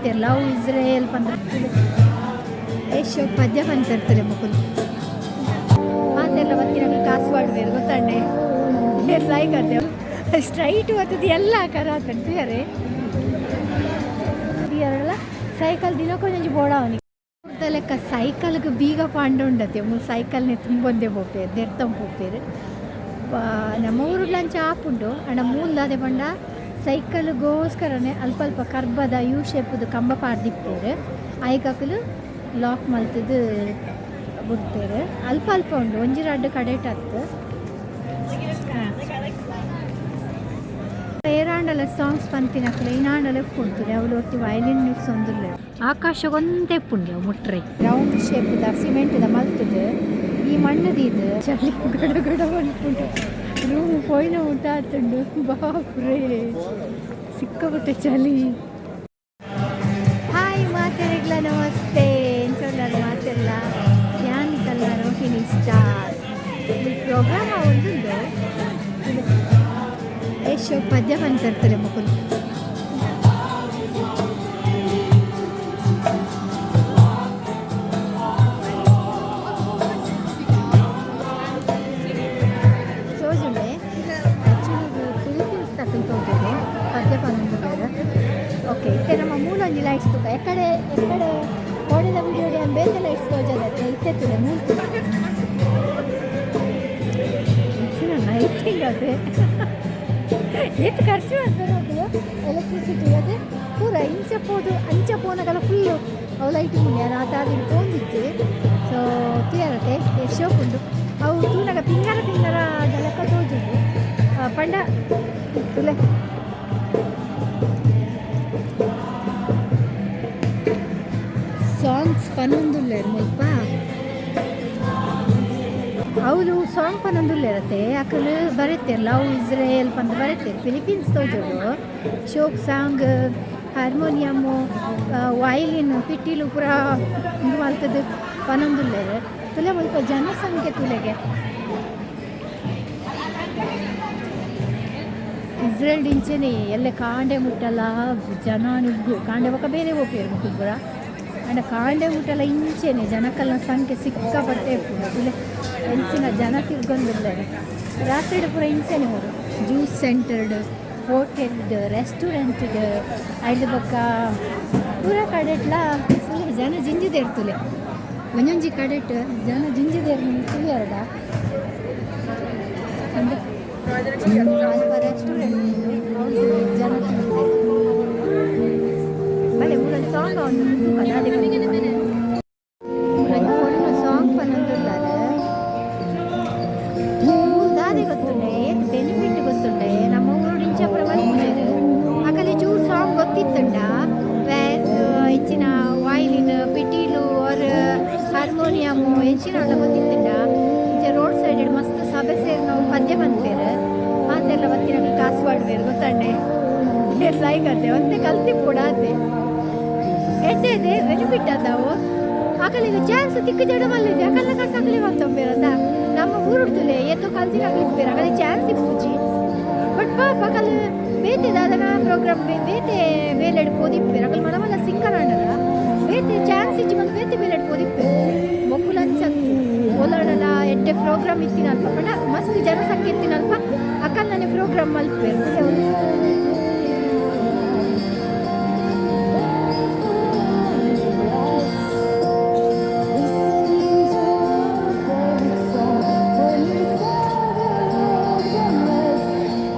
ಬರೆತೇರ್ love Israel ಪಂದ್. ಏಶೋ ಪದ್ಯ ಪಂತಿರ್ತಾರೆ ಮುಕುಲು. ಮಾತೆಲ್ಲ ಬತ್ತಿನಕುಲು ಕಾಸು ಪಾಡ್ವೇರು ಗೊತ್ತಂಡೆ. ಲೈಕ್ ಅತ್ತೆ ಸ್ಟ್ರೈಟ್ ಬತ್ತದು ಎಲ್ಲ ಆಕಾರ ಆತಂಡು. ತೂಯರೆ ಸೈಕಲ್ ದಿನಕ್ಕೊಂಜಿ ಬೋಡಾವನಿ ಲೆಕ್ಕ. ಸೈಕಲ್ಗೆ ಬೀಗ ಪಾಂಡ ಉಂಡತೆ. ಮೂಲು ಸೈಕಲ್ನೆ ತುಂಬೊಂದೇ ಪೋಪೇರು, ದೆರ್ತೊಂದು ಪೋಪೇರು. ನಮ್ಮ ಊರುಡ್ಲಂಚ ಆಪುಂಡು. ಅಂಡ ಮೂಲ್ದಾದೆ ಪಂಡ ಸೈಕಲ್ಗೋಸ್ಕರನೇ ಅಲ್ಪ ಅಲ್ಪ ಕರ್ಬದ you ಶೇಪುದು ಕಂಬ ಪಾಡ್ದಿಪ್ಪೇರು. ಐಕಕುಲು ಲಾಕ್ ಮಲ್ತದು ಬುಡ್ಪೇರು. ಅಲ್ಪ ಅಲ್ಪ ಉಂಡು, ಒಂಜಿ ರಡ್ಡ್ ಕಡೆಟ್ ಅತ್ತು. ಏರಾಂಡಲ ಸಾಂಗ್ಸ್ ಪನ್ಪಿನಕುಲು ಇನಾಂಡಲ ಉಪ್ಪುಂಡು. ಅವುಲು ಒರ್ತಿ ವಯಲಿನ್ ನುಡ್ಸೊಂದುಲ್ಲೆರ್. ಆಕಾಶಗೊಂತೆ ಉಪ್ಪುಂಡು ಅವು ಮುಟ್ರೆ. ರೌಂಡ್ ಶೇಪ್ದ ಸಿಮೆಂಟ್ದ ಮಲ್ತುದು ಈ ಮಣ್ಣು ದೀದ್. ಚಳಿ ಗಡ ಗಡ ಪನ್ಪುಂಡು. ರೂಮ್ ಪೋಯಿನ ಊಟ ಆತುಂಡು. ಬಾಪ್ರೇ, ಸಿಕ್ಕಾಪಟ್ಟೆ ಚಳಿ. ಹಾಯ್, ಮಾತೆರೆಗ್ಲ ನಮಸ್ತೆ. ಎಂಚ ಮಾತೆಲ್ಲ? ಯಾನ್ ಕಲ್ಲ ರೋಹಿಣಿ ಸ್ಟಾರ್. ಈ ಪ್ರೋಗ್ರಾಮ್ ಒಂದುಂಡು. ಏಶೋ ಪದ್ಯ ಪಂತಿರ್ತಾರೆ ಮುಕುಲು. ತೋಜುಂಡೆ. ಆ್ಯಕ್ಚುಲಿ ಫಿಲಿಪೀನ್ಸ್ ತಕ್ಕಂತ ತೋಜುಂಡೆ ಪದ್ಯ ಪನೊಂದುಲ್ಲೆರ್. ಓಕೆ, ಇತ್ತೆ ನಮ್ಮ ಮೂಲೊಂಜಿ ಲೈಟ್ಸ್ ತೂಕ. ಎಕಡೆ ಎಕಡೆ ಕೋಡೆದ ವಿಡಿಯೋ ಬೇತೆ ಲೈಟ್ಸ್ ತೋಜದತ್ತೆ. ಇತ್ತೆ ತೂಲೆ, ಮೂಲು ತೂಲೆ. ಲೈಟಿಂಗ್ ಅದೇ. ಏತ್ ಖರ್ಚು ಮಾಡ್ತಾರೆ ಮಕ್ಕಳು ಎಲೆಕ್ಟ್ರಿಸಿಟಿ. ಅದೇ ಪೂರ ಇಂಚ ಪೋದು ಅಂಚ ಪೋನಗಲ ಫುಲ್ಲು ಅವು ಲೈಟಿಂಗ್ ಉಂಡು. ಯಾರು ಆತ ಪೋಂದಿಜ್ಜಿ. ಸೊ ತೂಯರತೆ ಶೋಕ್ ಉಂಡು. ಅವು ತೂನಗ ಪಿಂಗಾರ ಪಿಂಗಾರ ಲೆಕ್ಕ ತೋಜುಂಡು. ಪಂಡ ತುಲೆ, ಸಾಂಗ್ಸ್ ಪನೊಂದುಲ್ಲೆರ್ ಮುಲ್ಪ. ಹೌದು, ಸಾಂಗ್ ಪನೊಂದುಲ್ಲೆರತ್ತೆ. ಅಕುಲು ಬರೆತೆರ್, ಲವ್ ಇಸ್ರೇಲ್ ಪಂದ್ ಬರೆತೆರ್. ಫಿಲಿಪೀನ್ಸ್ ತೋಜೋಡು. ಶೋಕ್ ಸಾಂಗ್, ಹಾರ್ಮೋನಿಯಮ್ಮು, ವಯಲಿನ್, ಪಿಟೀಲು ಪೂರ ಉಂದು ಮಲ್ತುದು ಪನೊಂದುಲ್ಲೆರ್. ತುಲೆ, ಮುಲ್ಪ ಜನಸಂಖ್ಯೆ ತುಲೆಗೆ. ಇಸ್ರೇಲ್ ಇಂಚೆನೆ ಎಲ್ಲೆ ಕಾಂಡೆ ಮುಟ್ಟಲ ಜನ ನುಗ್ಗು. ಕಾಂಡೆ ಬೊಕ ಬೇರೆ ಪೋಪೆರ್ ಮೊಕುಲು ಪೂರ. ಆಂಡ ಕಾಂಡೆ ಮುಟ್ಟಲ ಇಂಚೆನೆ ಜನಕಲ್ನ ಸಂಖ್ಯೆ ಸಿಕ್ಕಾಪಟ್ಟೆ ಇಪ್ಪುಂಡು. ತುಲೆ, ಎಂಚಿನ ಜನ ತಿರ್ಗೊಂದುಲ್ಲೆರ್. ರಾತ್ರಿ ಪೂರ ಇಂಚೆನೆ ಊರು. ಜ್ಯೂಸ್ ಸೆಂಟರ್ಡ್, ಹೋಟೆಲ್ಡ್, ರೆಸ್ಟೋರೆಂಟ್ಡ್, ಐಡ್ದ್ ಬೊಕ್ಕ ಪೂರ ಕಡೆಟ್ಲ ಫುಲ್ ಜನ ಜಿಂಜಿದೆರ್. ತುಲೆ, ಒಂಜೊಂಜಿ ಕಡೆಟ್ ಜನ ಜಿಂಜಿದೆರ್ ತೂಯರ್ಡ. ಅಲ್ಪ ರೆಸ್ಟೋರೆಂಟ್, ಜನ ತುಂಬಿದೆರ್. ಬಲೆ, ಮೂಲೊಂಜಿ ಸಾಂಗ್ ಉಂಡು, ತೂಕ ದಾದೆ. ಮೂಲೊಂಜಿ ಪೊಣ್ಣು ಸಾಂಗ್ ಪನೊಂದುಲ್ಲಾರ್. ಮೂಲು ದಾದೆ ಗೊತ್ತುಂಡೆ, ಏತ್ ಬೆನಿಫಿಟ್ ಗೊತ್ತುಂಡೆ? ನಮ್ಮ ಊರುಡು ಇಂಚ ಪೂರ ಮಲ್ಪುಜೆರ್. ಅಕಲೆ ಚೂರು ಸಾಂಗ್ ಗೊತ್ತಿತ್ತುಂಡ ಎಂಚಿನ ವಾಯ್ಲಿನ್, ಪಿಟೀಲು ಆರ್ ಹಾರ್ಮೋನಿಯಮು ಎಂಚಿನ ಗೊತ್ತಿತ್ತುಂಡ ಇಂಚ ರೋಡ್ ಸೈಡ್ ಮಸ್ತ್ ಸಭೆ ಸೇರಿ ನಾವು ಪದ್ಯ ಪನ್ಪೆರ್. ಮಾತೆಲ್ಲ ಬತ್ತಿನಕುಲು ಕಾಸು ಪಾಡ್ವೇರು ಗೊತ್ತಂಡೆ. ಲೈಕ್ ಅತ್ತೆ ಒಂತೆ ಕಲ್ತಿಪ್ಪುಡ ಅತ್ತೆ. ಎಡ್ಡೆ ಇದೆ, ಬೆನಿಫಿಟ್ ಅದಾವು. ಅಕಲಿಗೆ ಚಾನ್ಸ್ ತಿಕ್ಕು ಜಡ ಮಲ್ಲಿದೆ. ಅಕಲ್ನ ಕಾಸು ಅಕಲೆ ಮಂತೊಂಬೇರಂದ. ನಮ್ಮ ಊರುಡ್ತುಲೆ ಏತೋ ಕಲ್ತಿನಕಲು ಇಪ್ಪೆರ್, ಅಕಲೆ ಚಾನ್ಸ್ ಇಪ್ಪುಜಿ. ಬಟ್ ಪಾಪ, ಅಕಲ್ ಬೇತೆ ದಾದನ ಪ್ರೋಗ್ರಾಮ್, ಬೇತೆ ಬೇಲೆಡ್ ಪೋದಿಪ್ಪೆರ್. ಅಕಲ್ ಮಲ್ಲ ಮಲ್ಲ ಸಿಂಗರ್ ಆಂಡಲ ಬೇತೆ ಚಾನ್ಸ್ ಇಜ್ಜಿ ಬಂದು ಬೇತೆ ಬೇಲೆಡ್ ಪೋದಿಪ್ಪೆರ್. ಮೊಕುಲು ಅಂಚತ್ತು ಓಲಾಡಲ ಎಡ್ಡೆ ಪ್ರೋಗ್ರಾಮ್ ಇತ್ತಿನಲ್ಪ ಪಂಡ ಮಸ್ತ್ ಜನಸಂಖ್ಯೆ ಇತ್ತಿನಲ್ಪ ಅಕಲ್ನನೆ ಪ್ರೋಗ್ರಾಮ್ ಮಲ್ಪೆರ್. ಅವ್ರು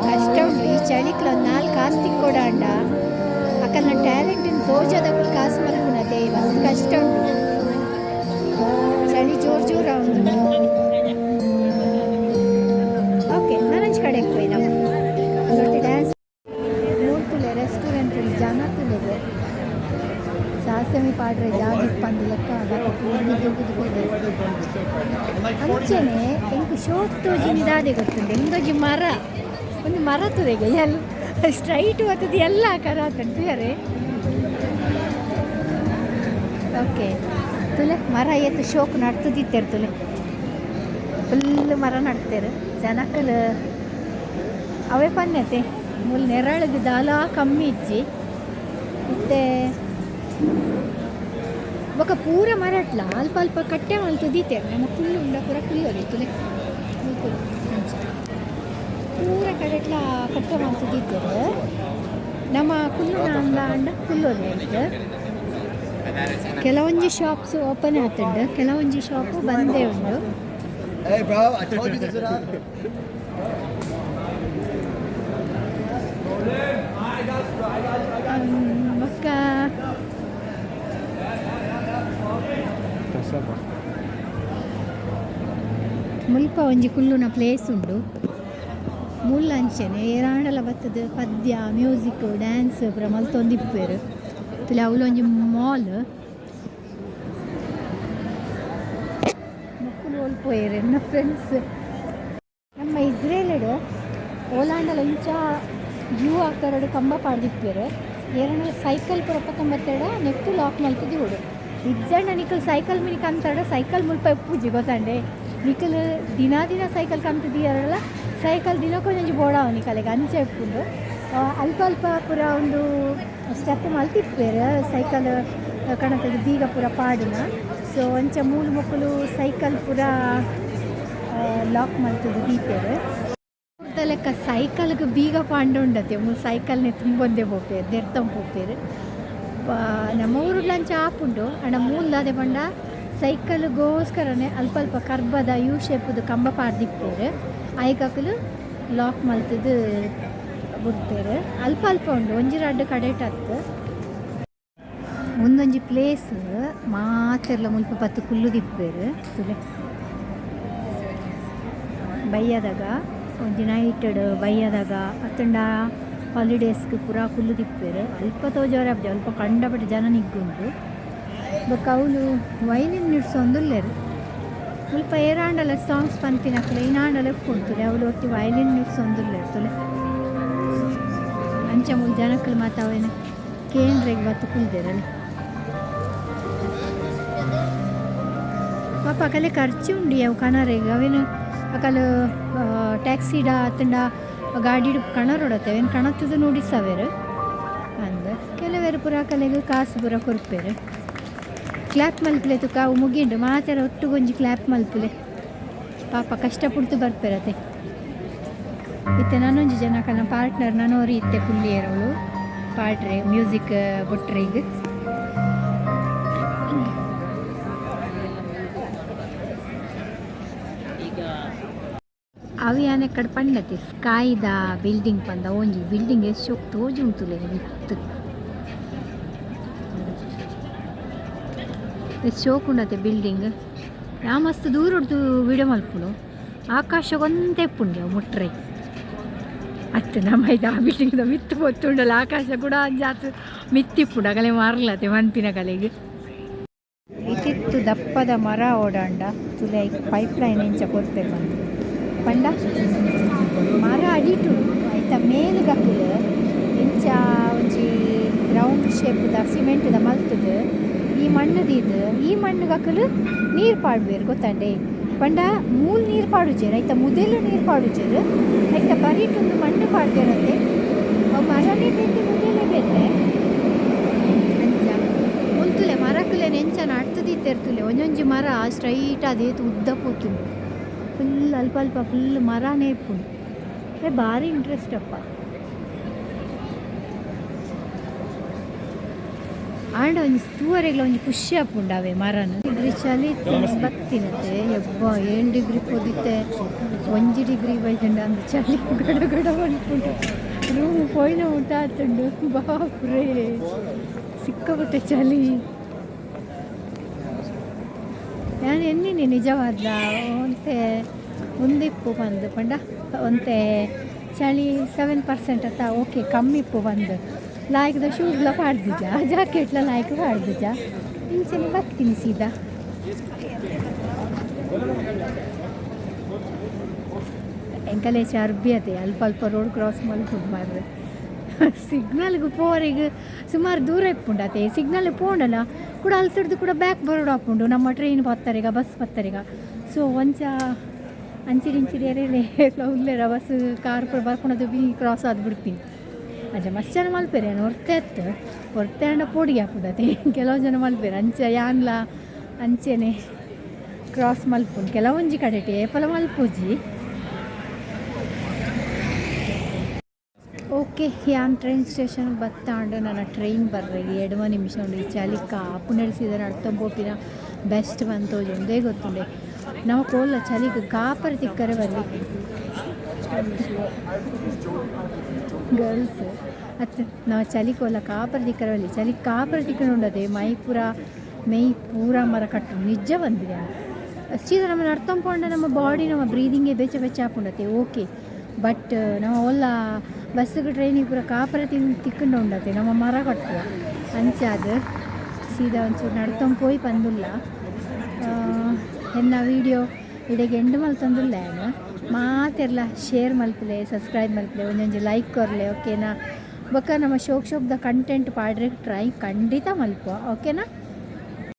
ಕಷ್ಟ ಉಂಟು ಈ ಚಳಿಕ್ಲ. ಒಂದು ನಾಲ್ಕು ಕಾಸು ತಿಕ್ಕೊಡಾಂಡ ಅಕಲ್ನ ಟ್ಯಾಲೆಂಟಿನ ತೋಜದಕುಲು ಕಾಸು ಮಲ್ಪುನತೆ. ಮಸ್ತ್ ಕಷ್ಟ ಉಂಟು. ಚಳಿ ಜೋರು ಜೋರು ಉಂಟು. ಓಕೆ, ನಾನಂಚು ಕಡೆಗೆ ಪೋಯಿ ನಮ್ಮ ಡ್ಯಾನ್ಸ್ ಮೂರ್ತುಲೆ. ರೆಸ್ಟೋರೆಂಟ್ ಜನ ತುಲೆಗೆ. ಸಾಸಮಿ ಪಾಡ್ರೆ ಜಾಗ ಇಪ್ಪಂದು ಲೆಕ್ಕ ಬಿದ್ದು ಅಂಚೆನೆ ಎಂಕ್ ಶೋಕ್ ತೋಜಿನಿ ದಾದೆ ಗೊತ್ತುಂಡು? ಎಂದೊಂಜಿ ಮರ, ಒಂದು ಮರ ತುರೆಗೆ. ಎಲ್ ಸ್ಟ್ರೈಟ್ ಬತ್ತದು ಎಲ್ಲ ಆಕಾರ ಆತಂಡು. ತೂಯರೆ. ಓಕೆ, ತುಲೆ, ಮರ ಏತ್ ಶೋಕ್ ನಡ್ತದಿತ್ತೆರ್ ತುಲೆ. ಫುಲ್ ಮರ ನಡ್ತೇರು ಜನಕ್ಕಲು. ಅವೇ ಪನ್ನೆತೆ, ಮೂಲು ನೆರಳಿಗೆ ದಾಲ ಕಮ್ಮಿ ಇಜ್ಜಿ. ಇತ್ತೆ ಬೊಕ ಪೂರ ಮರಟ್ಲ ಅಲ್ಪ ಅಲ್ಪ ಕಟ್ಟೆ ಮಲ್ತು ದೀತೆರ್ ನಮ್ಮ ಕುಲ್ಲು ಉಂಡ ಪೂರ ಕುಲ್ಲೊಲಿ ತುಲೆ ಮುಲ್ಕುಲು ಅಂಚ ಪೂರ ಕಡೆಟ್ಲ ಕಟ್ಟೆ ಮಲ್ತು ದೀತೆರ್ ನಮ್ಮ ಕುಲ್ಲುನ ಅಂಡ ಅಂಡ ಕುಲ್ಲೊಲಿ ಐಟ್. ಕೆಲವೊಂಜಿ ಶಾಪ್ಸ್ ಓಪನ್ ಆತುಂಡು, ಕೆಲವೊಂಜಿ ಶಾಪ್ ಬಂದೇ ಉಂಡು. Hey bro, I told you this would happen. ಬೊಕ್ಕ ಮುಲ್ಪ ಒಂಜಿ ಕುಲ್ಲುನ ಪ್ಲೇಸ್ ಉಂಡು. ಮುಲ್ಲ ಅಂಚನೆ ಏರಾಂಡಲ ಬತ್ತದ ಪದ್ಯ ಮ್ಯೂಸಿಕ್ ಡ್ಯಾನ್ಸ್ ಪೂರ ಮಲ್ತೊಂದಿಪ್ಪೆರ್. ತುಲೆ ಅವ್ಲೊಂಜಿ ಮಾಲ್ ಮೊಕುಲು ಓಲ್ ಪೋಯೆರ್ ಎನ್ನ ಫ್ರೆಂಡ್ಸ್. ನಮ್ಮ ಇಸ್ರೇಲಿಡ್ ಓಲಾಂಡಲ ಇಂಚ ಯು ಆಕಾರಡ್ ಕಂಬ ಪಾಡ್ದಿಪ್ಪೆರ್. ಏರಾಂಡಲ ಸೈಕಲ್ ಪೂರ ಪತೊಂಬತ್ತೆಡ ನೆಕ್ಕ್ ಲಾಕ್ ಮಲ್ತ್ ದೀವೊಡು. ಇಜ್ಜಂಡ ನಿಕುಲು ಸೈಕಲ್ ಮಿನಿ ಕಂತಡ ಸೈಕಲ್ ಮುಲ್ಪ ಇಪ್ಪುಜಿ ಗೊತ್ತಂಡೆ. ನಿಕುಲು ದಿನ ದಿನ ಸೈಕಲ್ ಕಂತ್ ದೀಯರಲ ಸೈಕಲ್ ದಿನಕ್ಕೊಂಜಿ ಬೋಡಾವು ನಿಕಲೆಗ್ ಅಂಚ ಇಪ್ಪುಂಡು. ಅಲ್ಪ ಅಲ್ಪ ಪೂರ ಉಂದು ಸ್ಟೆಪ್ ಮಲ್ತಿಪ್ಪೆರ್ ಸೈಕಲ್ ಕಣತದ ಬೀಗ ಪೂರ ಪಾಡುನ. ಸೊ ಅಂಚ ಮೂಲು ಮೊಕುಲು ಸೈಕಲ್ ಪೂರ ಲಾಕ್ ಮಲ್ತುದು ದೀಪೆರ್. ಲೆಕ್ಕ ಸೈಕಲ್ಗ್ ಬೀಗ ಪಾಂಡ ಉಂಡತೆ ಮೂಲು ಸೈಕಲ್ನೆ ತುಂಬೊಂದೇ ಪೋಪೆರ್ ದೆರ್ತೊಂದು ಪೋಪೆರ್. ನಮ್ಮ ಊರುಡ್ಲ ಅಂಚ ಆಪುಂಡು ಆಂಡ ಮೂಲು ದಾದೆ ಪಂಡ ಸೈಕಲ್ಗೋಸ್ಕರನೆ ಅಲ್ಪ ಅಲ್ಪ ಕರ್ಬದ ಯು ಶೇಪುದ ಕಂಬ ಪಾಡ್ದಿಪ್ಪೆರ್. ಐಕ್ ಲಾಕ್ ಮಲ್ತುದು ಬುಡ್ಪೆರ್. ಅಲ್ಪ ಅಲ್ಪ ಉಂಡು ಒಂಜಿ ರಡ್ಡ್ ಕಡೆಟ್ ಅತ್ತ್. ಉಂದೊಂಜಿ ಪ್ಲೇಸ್ ಮಾತೆರ್ಲ ಮುಲ್ಪ ಪತ್ತ್ ಕುಲ್ಲುದಿಪ್ಪೆರ್. ತೂಲೆ ಬಯ್ಯದಾಗ ಒಂಜಿ ನೈಟ್ ಬಯ್ಯದಾಗ ಅತ್ತುಂಡ ಹಾಲಿಡೇಸ್ಗ್ ಪೂರ ಕುಲ್ಲುದಿಪ್ಪೆರ್. ಅಲ್ಪ ತೋಜಾರೆ ಆಪುಜಿ ಅಲ್ಪ ಕಂಡಪಟ್ಟೆ ಜನ ನಿಗ್ಗುಂಡು. ಬೊಕ್ಕ ಅವ್ಲು ವೈಲಿನ್ ನುಡ್ಸೊಂದುಲ್ಲೆರ್. ಮುಲ್ಪ ಏರಾಂಡಲ ಸಾಂಗ್ಸ್ ಪನ್ಪಿನಕುಲು ಐನಾಂಡಲ ಉಪ್ಪುಂಡು. ತೂಲೆ ಅವ್ಲು ಒರ್ತಿ ವೈಲಿನ್ ನುಡ್ಸೊಂದುಲ್ಲೆರ್ ತೂಲೆ. ಅಂಚ ಮೂಲು ಜನಕುಲು ಮಾತ ಅವೆನ್ ಕೇಂಡ್ರೆಗ್ ಬತ್ತ್ ಕುಲ್ದೆರ್ ಅಲೆ. ಪಾಪ ಅಕಲೆ ಖರ್ಚು ಉಂಡು ಅವು ಕನರೆಗ್ ಅವೆನ್ ಅಕಲ್ ಟ್ಯಾಕ್ಸಿಡ ಅತ್ತುಂಡ ಗಾಡಿಡ್ ಕನರೊಡತ್ತೆ ಅವೆನ್ ಕಣತುದು ನುಡಿಸವೆರ್ ಅಂದ್. ಕೆಲವೆರ್ ಪೂರ ಅಕಲೆಗ್ ಕಾಸು ಪೂರ ಕೊರ್ಪೆರ್. ಕ್ಲಾಪ್ ಮಲ್ಪುಲೆ ತುಕ ಅವು ಮುಗಿಂಡು ಮಾತೆರ ಒಟ್ಟುಗೊಂಜಿ ಕ್ಲಾಪ್ ಮಲ್ಪುಲೆ. ಪಾಪ ಕಷ್ಟ ಪುಡ್ದು ಬರ್ಪೆರತೆ. ಇತ್ತೆ ನನೊಂಜಿ ಜನ ಅಕಲ್ನ ಪಾರ್ಟ್ನರ್ ನನೊರಿ ಇತ್ತೆ ಕುಲ್ಲಿಯೆರ್ ಅವ್ಲು ಪಾಡ್ರೆ ಮ್ಯೂಸಿಕ್ ಬೊಟ್ರೆಗ್. ಅವು ಯಾನ್ ಎಕ್ಕಡ ಪಂಡತೆ ಸ್ಕೈದ ಬಿಲ್ಡಿಂಗ್ ಪಂದ ಒಂಜಿ ಬಿಲ್ಡಿಂಗ್ ಎಷ್ಟ್ ಶೋಕು ತೋಜುಂಡು ತೂಲೆ ಮಿತ್ತ್. ಎಷ್ಟ್ ಶೋಕು ಉಂಡತೆ ಬಿಲ್ಡಿಂಗ್. ಯಾ ಮಸ್ತ್ ದೂರಡ್ದು ವಿಡಿಯೋ ಮಲ್ಪುನು. ಆಕಾಶ ಒಂತೆ ಇಪ್ಪುಂಡು ಅವು ಮುಟ್ರೆ. ಅತ್ತ್ ನಮ್ಮ ಇದು ಆ ಬಿಲ್ಡಿಂಗ್ದ ಮಿತ್ತ್ ಪೊತ್ತುಂಡಲ ಆಕಾಶ ಕೂಡ ಅಂಚಾತ್ ಮಿತ್ತಿಪ್ಪುಂಡು ಅಗಲೆ ಮಾರ್ಲತೆ ಪನ್ಪಿನಕಲೆಗ್. ಇತಿತ್ತು ದಪ್ಪದ ಮರ ಓಡಾಂಡ ತುಲೆ ಐಕ್ ಪೈಪ್ ಲೈನ್ ಎಂಚ ಕೊರ್ಪೆರ್ ಪಂದ್ ಪಂಡ ಮರ ಅಡಿಟು ಐತ ಮೇಲ್ ಗಕ್ಕುಲು ಇಂಚ ಒಂಜಿ ರೌಂಡ್ ಶೇಪುದ ಸಿಮೆಂಟ್ದ ಮಲ್ತುದು ಈ ಮಣ್ಣು ದೀದ್ ಈ ಮಣ್ಣುಗಕುಲು ನೀರು ಪಾಡ್ವೆರ್ ಗೊತ್ತಂಡೆ. ಪಂಡ ಮೂಲು ನೀರು ಪಾಡುಜೆರ್ ಐತ ಮುದೆಲ್ ನೀರು ಪಾಡುಜೆರ್ ಐತ ಬರಿಟ್ ಒಂದು ಮಣ್ಣು ಪಾಡ್ದೆರಂತೆ ಅವು ಮರನೇ ಬೇತೆ ಮುದೆಲೇ ಬೇತೆ. ಅಂಚ ಉಂತುಲೆ ಮರಕುಲೆನ್ ಎಂಚ ನಡ್ತ್ ದೀತೆರ್ ತೂಲೆ ಒಂಜೊಂಜಿ ಮರ ಸ್ಟ್ರೈಟ್ ಆದ್ ಏತ್ ಉದ್ದ ಪೋತುಂಡು ಫುಲ್ ಅಲ್ಪ ಅಲ್ಪ ಫುಲ್ ಮರನೇ ಇಪ್ಪುಂಡು. ಬಾರಿ ಇಂಟ್ರೆಸ್ಟ್ ಅಪ್ಪ. ಆಂಡ ಒಂಜಿ ತೂವರೆಗ್ಲ ಒಂಜಿ ಖುಷಿ ಆಪುಂಡು ಅವೇ ಮರನ್. ಡಿಗ್ರಿ ಚಳಿ ಬತ್ತಿನತೆ ಯಬ್ಬ 7 ಡಿಗ್ರಿ ಪೋದಿತ್ತೆ 1 ಡಿಗ್ರಿ ಬೈದುಂಡು ಅಂದ್ ಚಳಿ ಗಡ ಗಡ ಪನ್ಪುಂಡು. ರೂಮ್ ಪೋಯಿನ ಊಟ ಆತುಂಡು ಬಾಪ್ರೇ ಸಿಕ್ಕಾಪಟ್ಟೆ ಚಳಿ. ಯಾನ್ ಎನ್ನಿನಿ ನಿಜವಾದ್ಲ ಒಂತೆ ಉಂದಿಪ್ಪು ಪಂದ್ ಪಂಡ ಒಂತೆ ಚಳಿ 7% ಅತ್ತ ಓಕೆ ಕಮ್ಮಿ ಇಪ್ಪು ಪಂದ್ ಲಾಯ್ಕ್ದ ಶೂಸ್ಲ ಪಾಡ್ದಿಜ ಜಾಕೆಟ್ಲ ಲಾಯ್ಕ್ ಪಾಡ್ದಿಜ ಇಂಚನೆ ಬತ್ತೀನಿ ಸೀದಾ. ಎಂಕಲೆ ಅರ್ಬಿ ಅತೆ ಅಲ್ಪ ಅಲ್ಪ ರೋಡ್ ಕ್ರಾಸ್ ಮಲ್ಪುಂಡು ಮಾರ್ರೆ. ಸಿಗ್ನಲ್ಗ್ ಪೋವರೆಗ್ ಸುಮಾರು ದೂರ ಇಪ್ಪುಂಡು ಅತೆ ಸಿಗ್ನಲ್ ಪೋಂಡಲ ಕೂಡ ಅಲ್ತುರ್ದು ಕೂಡ ಬ್ಯಾಕ್ ಬರೋಡು ಆಪುಂಡು ನಮ್ಮ ಟ್ರೈನ್ ಪತ್ತರಿಗ ಬಸ್ ಪತ್ತರಿಗ. ಸೊ ಒಂಚ ಅಂಚಿಡ್ ಇಂಚಿಡ್ ಏರೆಲೆ ಉಲ್ಲೆರ ಬಸ್ ಕಾರ್ ಪೂರ ಬರ್ಪುನದು ಬಿ ಕ್ರಾಸ್ ಆದ್ ಬಿಡ್ತೀನಿ. ಅಂಚ ಮಸ್ತ್ ಜನ ಮಲ್ಪೆರೆ ಯಾನ್ ಒರ್ತೆ ಅತ್ತು. ಒರ್ತೆ ಆಂಡ ಪೋಡಿಗೆ ಆಪುಂಡತೆ. ಕೆಲವು ಜನ ಮಲ್ಪೆರ್ ಅಂಚ ಯಾನ್ಲ ಅಂಚೆನೆ ಕ್ರಾಸ್ ಮಲ್ಪುನು ಕೆಲವೊಂಜಿ ಕಡೆಟ್, ಏಪಲ ಮಲ್ಪುಜಿ. ಓಕೆ, ಯಾನ್ ಟ್ರೈನ್ ಸ್ಟೇಷನ್ ಬತ್ತಾಂಡ್. ನನ್ನ ಟ್ರೈನ್ ಬರ್ರೆ 7 ನಿಮಿಷ ಉಂಡು. ಈ ಚಳಿ ಕಾಪು ನಡೆಸಿದ ನಡ್ತೊಂಪೋಪಿನ ಬೆಸ್ಟ್ ಬಂತೋಜು ಒಂದೇ ಗೊತ್ತುಂಡೆ. ನಾವು ಕೋಲ ಚಳಿಗೆ ಕಾಪರ್ ತಿಕ್ಕರೆ ಬರಲಿ. ಗರ್ಲ್ಸ್ ಅತ್ತು ನಾವು ಚಳಿ ಕೋಲ ಕಾಪರ್ ತಿಕ್ಕರೆ ಬರಲಿ. ಚಳಿ ಕಾಪರ್ ತಿಕ್ಕರೆ ಉಂಡದೆ ಮೈ ಪೂರ, ಮೈ ಪೂರ ಮರ ಕಟ್ಟು ನಿಜ ಬಂದಿದೆ. ಸೀದಾ ನಮ್ಮ ನಡ್ತೊಂಪೋಂಡ ನಮ್ಮ ಬಾಡಿ, ನಮ್ಮ ಬ್ರೀದಿಂಗೇ ಬೆಚ್ಚ ಬೆಚ್ಚ ಆಪುಂಡತೆ. ಓಕೆ, ಬಟ್ ನಮ್ಮ ಓಲ್ಲ ಬಸ್ಸಿಗೆ ಟ್ರೈನಿಗೆ ಪೂರ ಕಾಪರ ತಿನ್ ತಿಕ್ಕಂಡ ಉಂಡತೆ, ನಮ್ಮ ಮರ ಕಟ್ಟುವ. ಅಂಚಾದ ಸೀದಾ ಒಂಚೂರು ನಡ್ತೊಂದು ಪೋಯಿ ಪಂದುಲ್ಲ. ಎನ್ನ ವೀಡಿಯೋ ಇಡೆಗೆ ಎಂಡ್ ಮಲ್ತೊಂದುಲ್ಲ ಯಾನ್. ಮಾತೆರ್ಲ ಶೇರ್ ಮಲ್ಪುಲೆ, ಸಬ್ಸ್ಕ್ರೈಬ್ ಮಲ್ಪುಲೆ, ಒಂಜೊಂಜಿ ಲೈಕ್ ಕೊರ್ಲೆ, ಓಕೆನಾ? ಬೊಕ್ಕ ನಮ್ಮ ಶೋಕ್ ಶೋಕ್ದ ಕಂಟೆಂಟ್ ಪಾಡ್ರೆ ಟ್ರೈ ಖಂಡಿತ ಮಲ್ಪುವ, ಓಕೆನಾ?